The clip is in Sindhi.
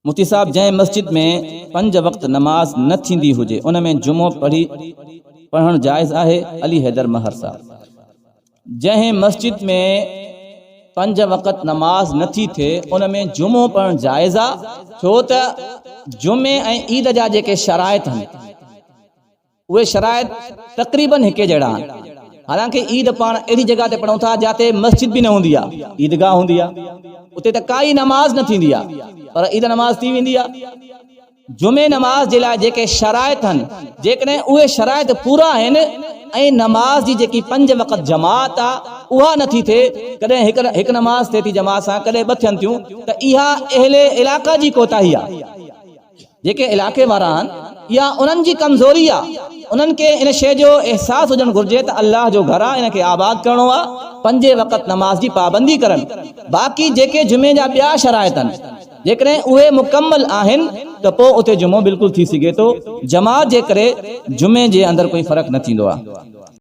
مفتي صاحب جنهن مسجد ۾ پنج وقت نماز نه ٿيندي هجي ان ۾ جمعو پڙهي پڙهڻ جائز آهي علي حيدر مهر صاحب جنهن مسجد ۾ پنج وقت نماز نه ٿي ٿئي ان ۾ جمعو پڙهڻ جائز آ ڇو ته جمعي ۽ عيد جا جيڪي شرائط آهن اهي شرائط تقريباً هڪ جهڙا آهن. حالانڪه عيد پاڻ اهڙي جڳهه تي پڙهون ٿا جاتي مسجد به نه هوندي آهي، عيدگاهه هوندي آهي، اتي ته ڪائي نماز نه ٿيندي آهي، پر عيد نماز ٿي ويندي آهي. جمعي نماز جي لاء جيڪي شرائط آهن، جيڪڏهن اهي شرائط پورا آهن ۽ نماز جي جيڪي پنج وقت جماعت آهي اها نه ٿي ٿئي، ڪڏهن هڪ نماز ٿئي ٿي جماعت سان، ڪڏهن ٻه ٿين ٿيون ته اها اهل علاقه جي ڪوتاهي آهي. جيڪي علائقي وارا آهن اها انهن جي ڪمزوري آ انهن کي ان شيء جو احساس هجڻ گهرجي ته الله جو گهر آ ان کي آباد ڪرڻو آ پنجين وقت نماز جي پابندي ڪرن باقي جيڪي جمعي جا ٻيا شرائط آهن جيڪڏهن اهي مڪمل آهن ته پوء اتي جمعو بلڪل ٿي سگهي ٿو جماعت جي ڪري جمعي جي اندر ڪوئي فرق نه ٿيندو آ.